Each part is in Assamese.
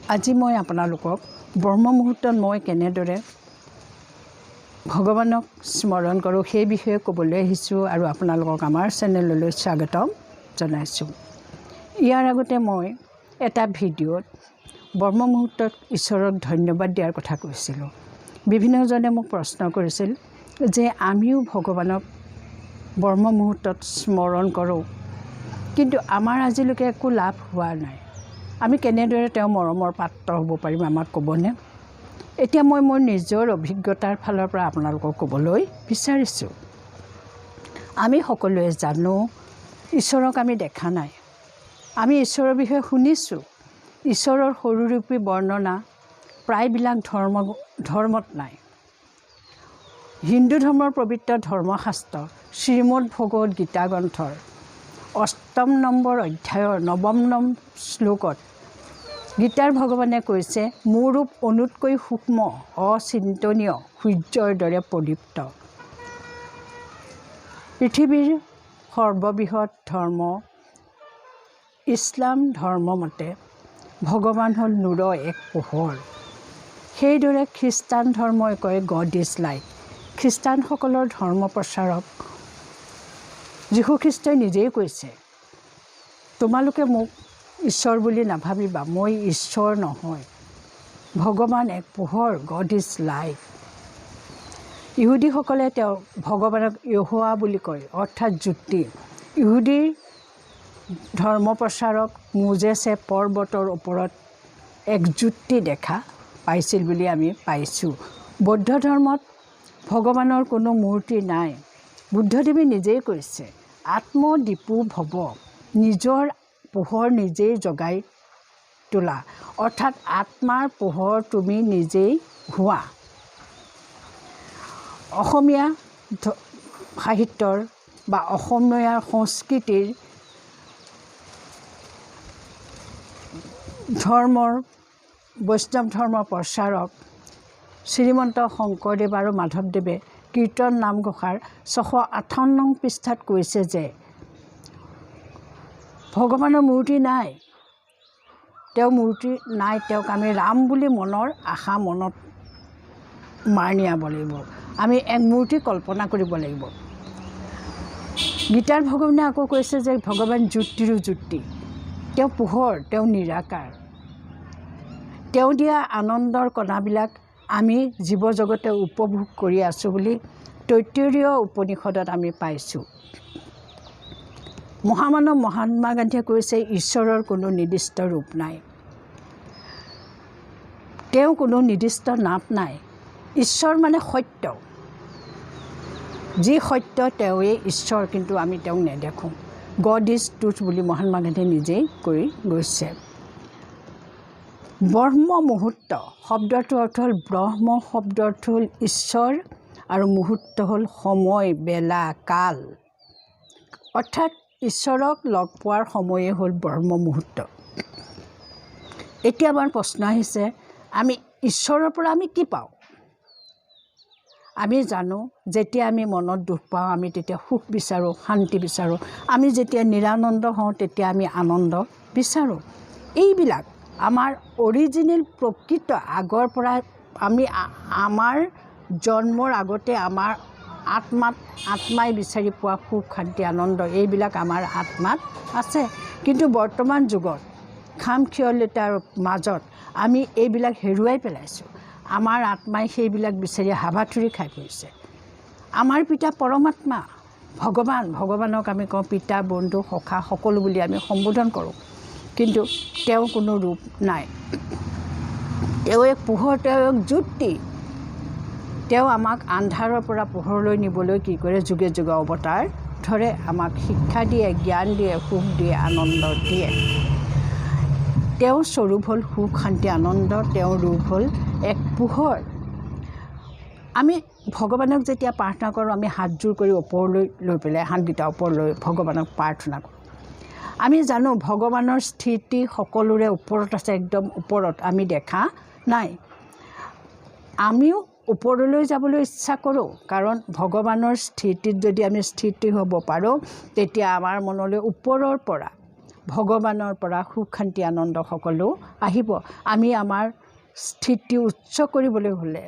আজি মই আপোনালোকক ব্ৰহ্ম মুহূৰ্তত মই কেনেদৰে ভগৱানক স্মৰণ কৰোঁ, সেই বিষয়ে ক'বলৈ আহিছোঁ আৰু আপোনালোকক আমাৰ চেনেললৈ স্বাগতম জনাইছোঁ। ইয়াৰ আগতে মই এটা ভিডিঅ'ত ব্ৰহ্ম মুহূৰ্তত ঈশ্বৰক ধন্যবাদ দিয়াৰ কথা কৈছিলোঁ। বিভিন্নজনে মোক প্ৰশ্ন কৰিছিল যে আমিও ভগৱানক ব্ৰহ্ম মুহূৰ্তত স্মৰণ কৰোঁ, কিন্তু আমাৰ আজিলৈকে একো লাভ হোৱা নাই। আমি কেনেদৰে তেওঁৰ মৰমৰ পাত্ৰ হ'ব পাৰিম, আমাক ক'বনে? এতিয়া মই মোৰ নিজৰ অভিজ্ঞতাৰ ফালৰ পৰা আপোনালোকক ক'বলৈ বিচাৰিছোঁ। আমি সকলোৱে জানো, ঈশ্বৰক আমি দেখা নাই। আমি ঈশ্বৰৰ বিষয়ে শুনিছোঁ। ঈশ্বৰৰ সৰুৰূপী বৰ্ণনা প্ৰায়বিলাক ধৰ্মত নাই। হিন্দু ধৰ্মৰ পবিত্ৰ ধৰ্মশাস্ত্ৰ শ্ৰীমদ ভগৱত গীতা গ্ৰন্থৰ অষ্টম নম্বৰ অধ্যায়ৰ নৱম শ্লোকত গীতাৰ ভগৱানে কৈছে, "মোৰ ৰূপ অনুতকৈ সূক্ষ্ম, অচিন্তনীয়, সূৰ্যৰ দৰে প্ৰদীপ্ত।" পৃথিৱীৰ সৰ্ববৃহৎ ধৰ্ম ইছলাম ধৰ্ম মতে ভগৱান হ'ল নূৰ, এক পোহৰ। সেইদৰে খ্ৰীষ্টান ধৰ্মই কয়, "God is light." খ্ৰীষ্টানসকলৰ ধৰ্ম প্ৰচাৰক যীশুখ্ৰীষ্টই নিজেই কৈছে, "তোমালোকে মোক ঈশ্বৰ বুলি নাভাবিবা, মই ঈশ্বৰ নহয়। ভগৱান এক পোহৰ।" God is light. ইহুদীসকলে তেওঁ ভগৱানক য়হোৱা বুলি কয়, অৰ্থাৎ জ্যোতি। ইহুদীৰ ধৰ্ম প্ৰচাৰক মোজেছে পৰ্বতৰ ওপৰত এক জ্যোতি দেখা পাইছিল বুলি আমি পাইছোঁ। বৌদ্ধ ধৰ্মত ভগৱানৰ কোনো মূৰ্তি নাই। বুদ্ধদেৱে নিজেই কৈছে, "আত্মদীপো ভৱ", নিজৰ পোহৰ নিজেই জগাই তোলা, অৰ্থাৎ আত্মাৰ পোহৰ তুমি নিজেই হোৱা। অসমীয়া সাহিত্যৰ বা অসমীয়া সংস্কৃতিৰ ধৰ্মৰ বৈষ্ণৱ ধৰ্ম প্ৰচাৰক শ্ৰীমন্ত শংকৰদেৱ আৰু মাধৱদেৱে কীৰ্তন নামঘোষাৰ 658 নং পৃষ্ঠাত কৈছে যে ভগৱানৰ মূৰ্তি নাই, তেওঁ মূৰ্তি নাই, তেওঁক আমি ৰাম বুলি মনৰ আশা মনত মাৰ নিয়াব লাগিব, আমি এক মূৰ্তি কল্পনা কৰিব লাগিব। গীতাৰ ভগৱানে আকৌ কৈছে যে ভগৱান জ্যোতিৰো জ্যোতি, তেওঁ পোহৰ, তেওঁ নিৰাকাৰ। তেওঁ দিয়া আনন্দৰ কণাবিলাক আমি জীৱ জগতে উপভোগ কৰি আছোঁ বুলি তৈত্তৰীয় উপনিষদত আমি পাইছোঁ। মহামানৱ মহাত্মা গান্ধীয়ে কৈছে, ঈশ্বৰৰ কোনো নিৰ্দিষ্ট ৰূপ নাই, তেওঁ কোনো নিৰ্দিষ্ট নাম নাই। ঈশ্বৰ মানে সত্য, যি সত্য তেওঁৱেই ঈশ্বৰ, কিন্তু আমি তেওঁক নেদেখোঁ। God is truth বুলি মহাত্মা গান্ধীয়ে নিজেই কৈ গৈছে। ব্ৰহ্ম মুহূৰ্ত শব্দটোৰ অৰ্থ হ'ল, ব্ৰহ্ম শব্দৰ অৰ্থ হ'ল ঈশ্বৰ আৰু মুহূৰ্ত হ'ল সময়, বেলা, কাল। অৰ্থাৎ ঈশ্বৰক লগ পোৱাৰ সময়েই হ'ল ব্ৰহ্ম মুহূৰ্ত। এতিয়া আমাৰ প্ৰশ্ন আহিছে, আমি ঈশ্বৰৰ পৰা আমি কি পাওঁ? আমি জানো, যেতিয়া আমি মনত দুখ পাওঁ, আমি তেতিয়া সুখ বিচাৰোঁ, শান্তি বিচাৰোঁ। আমি যেতিয়া নিৰানন্দ হওঁ, তেতিয়া আমি আনন্দ বিচাৰোঁ। এইবিলাক আমাৰ অৰিজিনেল, প্ৰকৃত, আগৰ পৰা আমি আমাৰ জন্মৰ আগতে আমাৰ আত্মাত, আত্মাই বিচাৰি পোৱা সুখ, শান্তি, আনন্দ, এইবিলাক আমাৰ আত্মাত আছে। কিন্তু বৰ্তমান যুগত খামখেয়ালিতাৰ মাজত আমি এইবিলাক হেৰুৱাই পেলাইছোঁ। আমাৰ আত্মাই সেইবিলাক বিচাৰি হাবাথুৰি খাই ফুৰিছে। আমাৰ পিতা পৰমাত্মা ভগৱান, ভগৱানক আমি কওঁ পিতা, বন্ধু, সখা, সকলো বুলি আমি সম্বোধন কৰোঁ। কিন্তু তেওঁৰ কোনো ৰূপ নাই। তেওঁ এক পোহৰ, তেওঁ এক জ্যোতি। তেওঁ আমাক আন্ধাৰৰ পৰা পোহৰলৈ নিবলৈ কি কৰে? যুগে যুগে অৱতাৰ ধৰে, আমাক শিক্ষা দিয়ে, জ্ঞান দিয়ে, সুখ দিয়ে, আনন্দ দিয়ে। তেওঁৰ স্বৰূপ হ'ল সুখ, শান্তি, আনন্দ। তেওঁৰ ৰূপ হ'ল এক পোহৰ। আমি ভগৱানক যেতিয়া প্ৰাৰ্থনা কৰোঁ, আমি হাতযোৰ কৰি ওপৰলৈ লৈ পেলাই, হাতকেইটা ওপৰলৈ ভগৱানক প্ৰাৰ্থনা কৰোঁ। আমি জানো, ভগৱানৰ স্থিতি সকলোৰে ওপৰত আছে, একদম ওপৰত, আমি দেখা নাই। আমিও ওপৰলৈ যাবলৈ ইচ্ছা কৰোঁ, কাৰণ ভগৱানৰ স্থিতিত যদি আমি স্থিতি হ'ব পাৰোঁ, তেতিয়া আমাৰ মনলৈ ওপৰৰ পৰা ভগৱানৰ পৰা সুখ শান্তি আনন্দ সকলো আহিব। আমি আমাৰ স্থিতি উচ্চ কৰিবলৈ হ'লে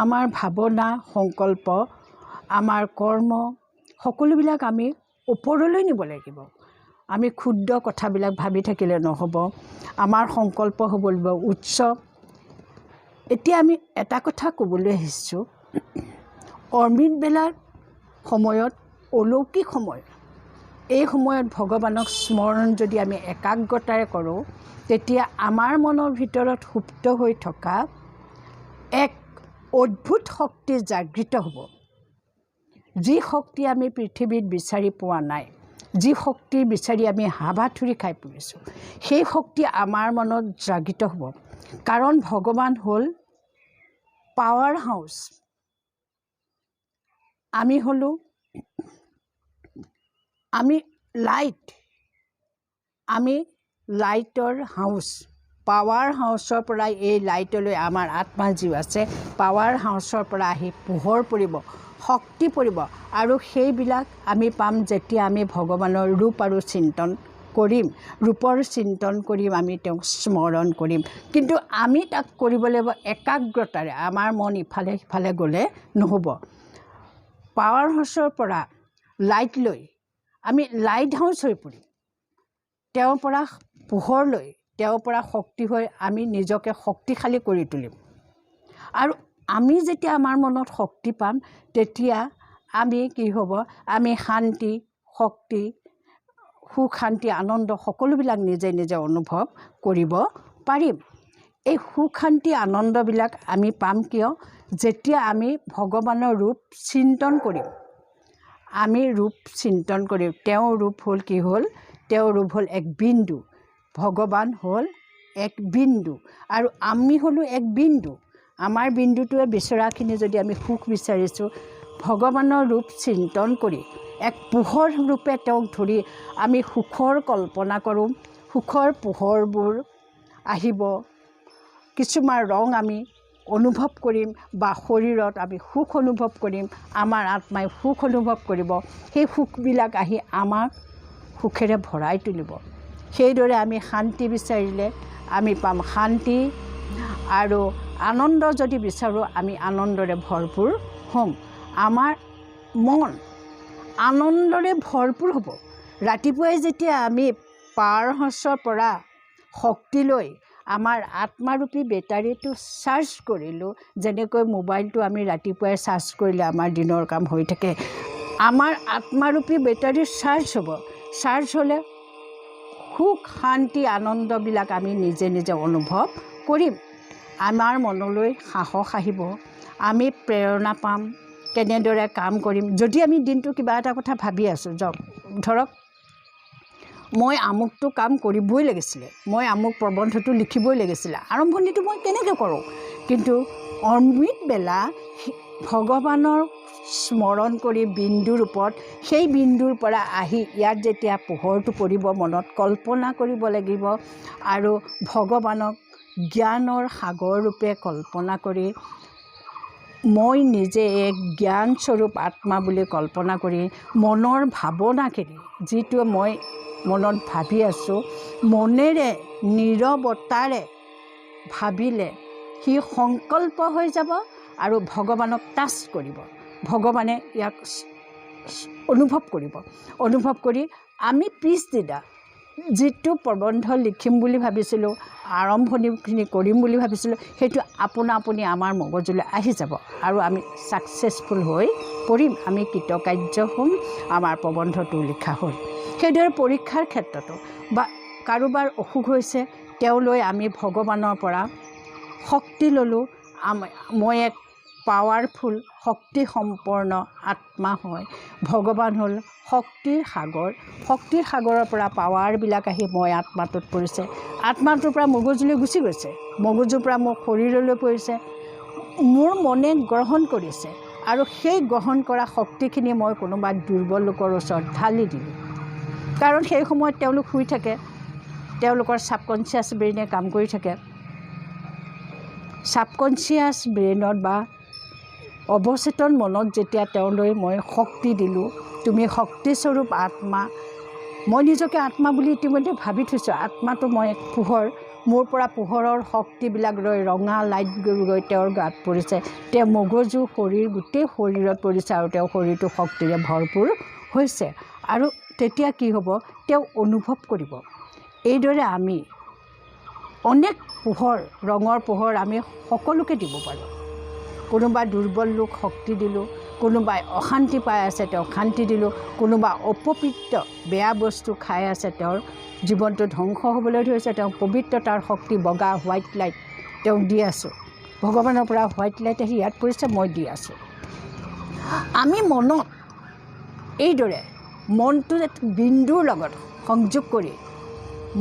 আমাৰ ভাৱনা, সংকল্প, আমাৰ কৰ্ম সকলোবিলাক আমি ওপৰলৈ নিব লাগিব। আমি ক্ষুদ্ৰ কথাবিলাক ভাবি থাকিলে নহ'ব, আমাৰ সংকল্প হ'ব লাগিব উচ্চ। এতিয়া আমি এটা কথা ক'বলৈ আহিছোঁ, অমৃত বেলাৰ সময়ত, অলৌকিক সময়, এই সময়ত ভগৱানক স্মৰণ যদি আমি একাগ্ৰতাৰে কৰোঁ, তেতিয়া আমাৰ মনৰ ভিতৰত সুপ্ত হৈ থকা এক অদ্ভুত শক্তি জাগৃত হ'ব, যি শক্তি আমি পৃথিৱীত বিচাৰি পোৱা নাই, যি শক্তি বিচাৰি আমি হাবাথুৰি খাই পৰিছোঁ, সেই শক্তি আমাৰ মনত জাগৃত হ'ব। কাৰণ ভগৱান হ'ল পাৱাৰ হাউচ, আমি হ'লোঁ আমি লাইট, আমি লাইটৰ হাউচ। পাৱাৰ হাউচৰ পৰা এই লাইটলৈ আমাৰ আত্মা যি আছে, পাৱাৰ হাউচৰ পৰা আহি পোহৰ পৰিব, শক্তি পৰিব, আৰু সেইবিলাক আমি পাম যেতিয়া আমি ভগৱানৰ ৰূপ আৰু চিন্তন কৰিম, ৰূপৰ চিন্তন কৰিম, আমি তেওঁক স্মৰণ কৰিম। কিন্তু আমি তাক কৰিব লাগিব একাগ্ৰতাৰে, আমাৰ মন ইফালে সিফালে গ'লে নহ'ব। পাৱাৰ হাউচৰ পৰা লাইট লৈ আমি লাইট হাউচ হৈ পৰিম, তেওঁৰ পৰা পোহৰ লৈ, তেওঁৰ পৰা শক্তি হৈ আমি নিজকে শক্তিশালী কৰি তুলিম। আৰু আমি যেতিয়া আমাৰ মনত শক্তি পাম, তেতিয়া আমি কি হ'ব, আমি শান্তি, শক্তি, সুখ, শান্তি, আনন্দ সকলোবিলাক নিজে নিজে অনুভৱ কৰিব পাৰিম। এই সুখ শান্তি আনন্দবিলাক আমি পাম কিয়? যেতিয়া আমি ভগৱানৰ ৰূপ চিন্তন কৰিম, আমি ৰূপ চিন্তন কৰিম। তেওঁৰ ৰূপ হ'ল কি হ'ল? তেওঁৰ ৰূপ হ'ল এক বিন্দু। ভগৱান হ'ল এক বিন্দু আৰু আমি হ'লোঁ এক বিন্দু। আমাৰ বিন্দুটোৱে বিচৰাখিনি যদি আমি সুখ বিচাৰিছোঁ, ভগৱানৰ ৰূপ চিন্তন কৰি এক পোহৰ ৰূপে তেওঁক ধৰি আমি সুখৰ কল্পনা কৰোঁ, সুখৰ পোহৰবোৰ আহিব, কিছুমান ৰং আমি অনুভৱ কৰিম বা শৰীৰত আমি সুখ অনুভৱ কৰিম, আমাৰ আত্মাই সুখ অনুভৱ কৰিব, সেই সুখবিলাক আহি আমাক সুখেৰে ভৰাই তুলিব। সেইদৰে আমি শান্তি বিচাৰিলে আমি পাম শান্তি, আৰু আনন্দ যদি বিচাৰোঁ আমি আনন্দৰে ভৰপূৰ হ'ম। আমাৰ মন আনন্দৰে ভৰপূৰ হ'ব। ৰাতিপুৱাই যেতিয়া আমি পাৱাৰ হাউচৰ পৰা শক্তি লৈ আমাৰ আত্মাৰূপী বেটাৰীটো চাৰ্জ কৰিলোঁ, যেনেকৈ মোবাইলটো আমি ৰাতিপুৱাই চাৰ্জ কৰিলে আমাৰ দিনৰ কাম হৈ থাকে, আমাৰ আত্মাৰূপী বেটাৰী চাৰ্জ হ'ব। চাৰ্জ হ'লে সুখ শান্তি আনন্দবিলাক আমি নিজে নিজে অনুভৱ কৰিম। আমাৰ মনলৈ সাহস আহিব, আমি প্ৰেৰণা পাম কেনেদৰে কাম কৰিম। যদি আমি দিনটো কিবা এটা কথা ভাবি আছোঁ, যাওক ধৰক মই আমুকটো কাম কৰিবই লাগিছিলে, মই আমুক প্ৰবন্ধটো লিখিবই লাগিছিলে, আৰম্ভণিটো মই কেনেকৈ কৰোঁ, কিন্তু অমৃত বেলা ভগৱানৰ স্মৰণ কৰি বিন্দুৰ ৰূপত, সেই বিন্দুৰ পৰা আহি ইয়াত যেতিয়া পোহৰটো পৰিব, মনত কল্পনা কৰিব লাগিব আৰু ভগৱানক জ্ঞানৰ সাগৰ ৰূপে কল্পনা কৰি মই নিজে এক জ্ঞানস্বৰূপ আত্মা বুলি কল্পনা কৰি মনৰ ভাৱনাখিনি, যিটো মই মনত ভাবি আছোঁ, মনেৰে নীৰৱতাৰে ভাবিলে সি সংকল্প হৈ যাব আৰু ভগৱানক টাচ কৰিব। ভগৱানে ইয়াক অনুভৱ কৰিব। অনুভৱ কৰি আমি পিছদিনা যিটো প্ৰবন্ধ লিখিম বুলি ভাবিছিলোঁ, আৰম্ভণিখিনি কৰিম বুলি ভাবিছিলোঁ, সেইটো আপোনা আপুনি আমাৰ মগজুলৈ আহি যাব আৰু আমি ছাকচেছফুল হৈ পৰিম, আমি কৃতকাৰ্য হ'ম, আমাৰ প্ৰবন্ধটো লিখা হ'ল। সেইদৰে পৰীক্ষাৰ ক্ষেত্ৰতো বা কাৰোবাৰ অসুখ হৈছে, তেওঁলৈ আমি ভগৱানৰ পৰা শক্তি ল'লোঁ, মই এক পাৱাৰফুল শক্তিসম্পন্ন আত্মা হয়। ভগৱান হ'ল শক্তিৰ সাগৰ, শক্তিৰ সাগৰৰ পৰা পাৱাৰবিলাক আহি মই আত্মাটোত পৰিছে, আত্মাটোৰ পৰা মগজুলৈ গুচি গৈছে, মগজুৰ পৰা মোৰ শৰীৰলৈ পৰিছে, মোৰ মনে গ্ৰহণ কৰিছে আৰু সেই গ্ৰহণ কৰা শক্তিখিনি মই কোনোবা দুৰ্বল লোকৰ ওচৰত ঢালি দিলোঁ। কাৰণ সেই সময়ত তেওঁলোক শুই থাকে, তেওঁলোকৰ ছাবকনচিয়াছ ব্ৰেইনে কাম কৰি থাকে। ছাবকনচিয়াছ ব্ৰেইনত বা অৱচেতন মনত যেতিয়া তেওঁলৈ মই শক্তি দিলোঁ, তুমি শক্তিস্বৰূপ আত্মা, মই নিজকে আত্মা বুলি ইতিমধ্যে ভাবি থৈছোঁ। আত্মাটো মই এক পোহৰ, মোৰ পৰা পোহৰৰ শক্তিবিলাক ৰৈ ৰঙা লাইট গৈ গৈ তেওঁৰ গাত পৰিছে, তেওঁৰ মগজু শৰীৰ গোটেই শৰীৰত পৰিছে আৰু তেওঁৰ শৰীৰটো শক্তিৰে ভৰপূৰ হৈছে। আৰু তেতিয়া কি হ'ব, তেওঁ অনুভৱ কৰিব। এইদৰে আমি অনেক পোহৰ, ৰঙৰ পোহৰ আমি সকলোকে দিব পাৰোঁ। কোনোবা দুৰ্বল লোক শক্তি দিলোঁ, কোনোবাই অশান্তি পাই আছে তেওঁক শান্তি দিলোঁ, কোনোবা অপবিত্ৰ বেয়া বস্তু খাই আছে তেওঁৰ জীৱনটো ধ্বংস হ'বলৈ ধৰিছে, তেওঁক পবিত্ৰতাৰ শক্তি বগা হোৱাইট লাইট তেওঁক দি আছোঁ। ভগৱানৰ পৰা হোৱাইট লাইট আহি ইয়াত পৰিছে, মই দি আছোঁ। আমি মনত এইদৰে মনটো বিন্দুৰ লগত সংযোগ কৰি,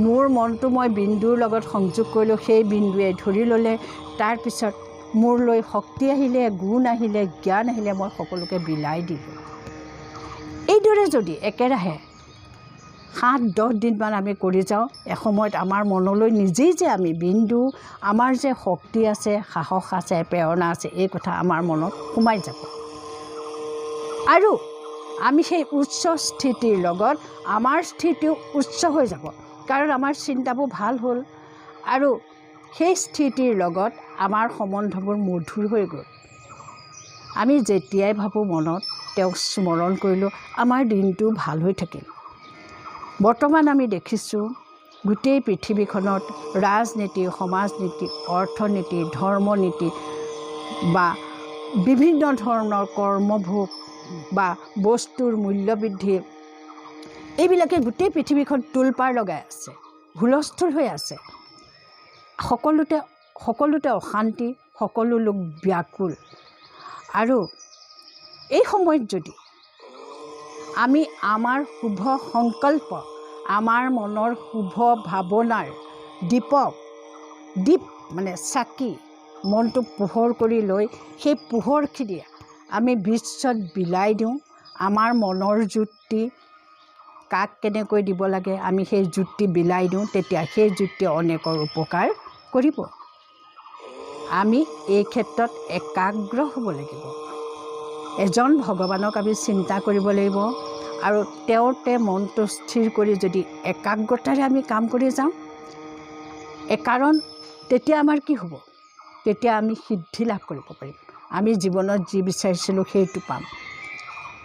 মোৰ মনটো মই বিন্দুৰ লগত সংযোগ কৰিলোঁ, সেই বিন্দুৱে ধৰি ল'লে, তাৰপিছত মোৰলৈ শক্তি আহিলে, গুণ আহিলে, জ্ঞান আহিলে, মই সকলোকে বিলাই দিলোঁ। এইদৰে যদি একেৰাহে 7-10 দিনমান আমি কৰি যাওঁ, এসময়ত আমাৰ মনলৈ নিজেই যে আমি বিন্দু, আমাৰ যে শক্তি আছে, সাহস আছে, প্ৰেৰণা আছে, এই কথা আমাৰ মনত সোমাই যাব। আৰু আমি সেই উচ্চ স্থিতিৰ লগত আমাৰ স্থিতিও উচ্চ হৈ যাব, কাৰণ আমাৰ চিন্তাবোৰ ভাল হ'ল আৰু সেই স্থিতিৰ লগত আমাৰ সম্বন্ধবোৰ মধুৰ হৈ গ'ল। আমি যেতিয়াই ভাবোঁ মনত তেওঁক স্মৰণ কৰিলোঁ, আমাৰ দিনটো ভাল হৈ থাকিল। বৰ্তমান আমি দেখিছোঁ গোটেই পৃথিৱীখনত ৰাজনীতি, সমাজনীতি, অৰ্থনীতি, ধৰ্মনীতি বা বিভিন্ন ধৰণৰ কৰ্মভোগ বা বস্তুৰ মূল্যবৃদ্ধি, এইবিলাকে গোটেই পৃথিৱীখন তোলপাৰ লগাই আছে, হুলস্থুল হৈ আছে। সকলোতে সকলোতে অশান্তি, সকলো লোক ব্যাকুল। আৰু এই সময়ত যদি আমি আমাৰ শুভ সংকল্প, আমাৰ মনৰ শুভ ভাৱনাৰ দীপক, দীপ মানে চাকি, মনটো পোহৰ কৰি লৈ সেই পোহৰখিনি আমি বিশ্বত বিলাই দিওঁ। আমাৰ মনৰ জ্যোতি কাক কেনেকৈ দিব লাগে আমি সেই জ্যোতি বিলাই দিওঁ, তেতিয়া সেই জ্যোতিয়ে অনেকৰ উপকাৰ কৰিব। আমি এই ক্ষেত্ৰত একাগ্ৰ হ'ব লাগিব। এজন ভগৱানক আমি চিন্তা কৰিব লাগিব আৰু তেওঁতে মনটো স্থিৰ কৰি যদি একাগ্ৰতাৰে আমি কাম কৰি যাওঁ, কাৰণ তেতিয়া আমাৰ কি হ'ব, তেতিয়া আমি সিদ্ধি লাভ কৰিব পাৰিম। আমি জীৱনত যি বিচাৰিছিলোঁ সেইটো পাম,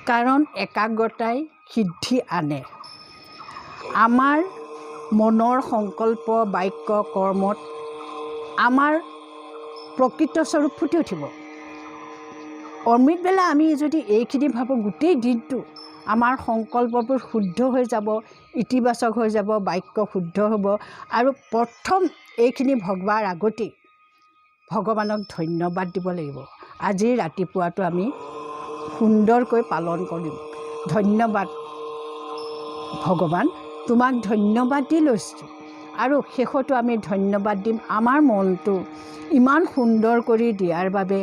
কাৰণ একাগ্ৰতাই সিদ্ধি আনে। আমাৰ মনৰ সংকল্প, বাক্য, কৰ্মত আমাৰ প্ৰকৃত স্বৰূপ ফুটি উঠিব। অমৃতবেলা আমি যদি এইখিনি ভাবোঁ, গোটেই দিনটো আমাৰ সংকল্পবোৰ শুদ্ধ হৈ যাব, ইতিবাচক হৈ যাব, বাক্য শুদ্ধ হ'ব। আৰু প্ৰথম এইখিনি ভবাৰ আগতেই ভগৱানক ধন্যবাদ দিব লাগিব। আজি ৰাতিপুৱাটো আমি সুন্দৰকৈ পালন কৰিম। ধন্যবাদ ভগৱান, তোমাক ধন্যবাদ দি লৈছোঁ। আৰু শেষতো আমি ধন্যবাদ দিম আমাৰ মনটো ইমান সুন্দৰ কৰি দিয়াৰ বাবে,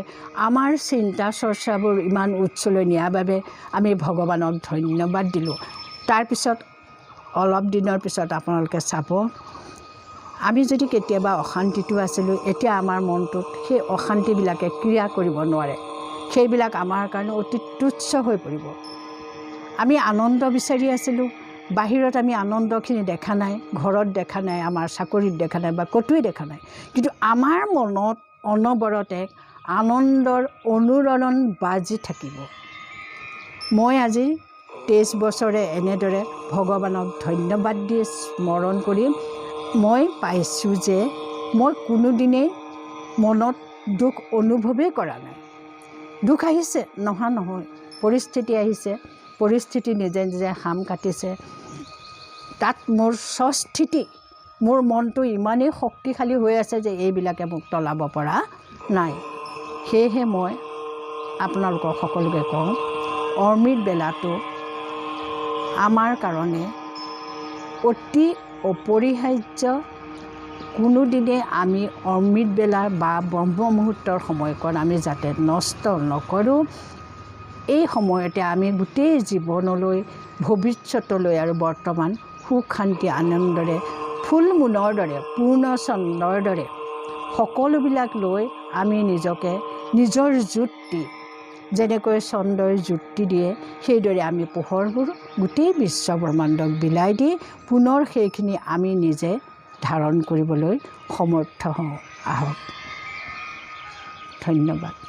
আমাৰ চিন্তা চৰ্চাবোৰ ইমান উচ্চলৈ নিয়াৰ বাবে আমি ভগৱানক ধন্যবাদ দিলোঁ। তাৰপিছত অলপ দিনৰ পিছত আপোনালোকে চাব, আমি যদি কেতিয়াবা অশান্তিতো আছিলোঁ, এতিয়া আমাৰ মনটোত সেই অশান্তিবিলাকে ক্ৰিয়া কৰিব নোৱাৰে। সেইবিলাক আমাৰ কাৰণে অতি তুচ্ছ হৈ পৰিব। আমি আনন্দ বিচাৰি আছিলোঁ, বাহিৰত আমি আনন্দখিনি দেখা নাই, ঘৰত দেখা নাই, আমাৰ চাকৰিত দেখা নাই বা ক'তোৱেই দেখা নাই। কিন্তু আমাৰ মনত অনবৰত এক আনন্দৰ অনুৰণন বাজি থাকিব। মই আজি 23 বছৰে এনেদৰে ভগৱানক ধন্যবাদ দি স্মৰণ কৰি মই পাইছোঁ যে মই কোনোদিনেই মনত দুখ অনুভৱেই কৰা নাই। দুখ আহিছে, নহা নহয়, পৰিস্থিতি আহিছে, পৰিস্থিতি নিজে নিজে খাম কাটিছে। তাত মোৰ স্বস্থিতি, মোৰ মনটো ইমানেই শক্তিশালী হৈ আছে যে এইবিলাকে মোক টলাব পৰা নাই। সেয়েহে মই আপোনালোকক সকলোকে কওঁ, অমৃত বেলাটো আমাৰ কাৰণে অতি অপৰিহাৰ্য। কোনোদিনে আমি অমৃত বেলা বা ব্ৰহ্ম মুহূৰ্তৰ সময়কণ আমি যাতে নষ্ট নকৰোঁ। এই সময়তে আমি গোটেই জীৱনলৈ, ভৱিষ্যতলৈ আৰু বৰ্তমান সুখ শান্তি আনন্দৰে ফুল মুনৰ দৰে, পূৰ্ণ চন্দ্ৰৰ দৰে সকলোবিলাক লৈ আমি নিজকে নিজৰ জ্যোতি যেনেকৈ চন্দ্ৰই জ্যোতি দিয়ে, সেইদৰে আমি পোহৰবোৰ গোটেই বিশ্ব ব্ৰহ্মাণ্ডক বিলাই দি পুনৰ সেইখিনি আমি নিজে ধাৰণ কৰিবলৈ সমৰ্থ হওঁ আহক। ধন্যবাদ।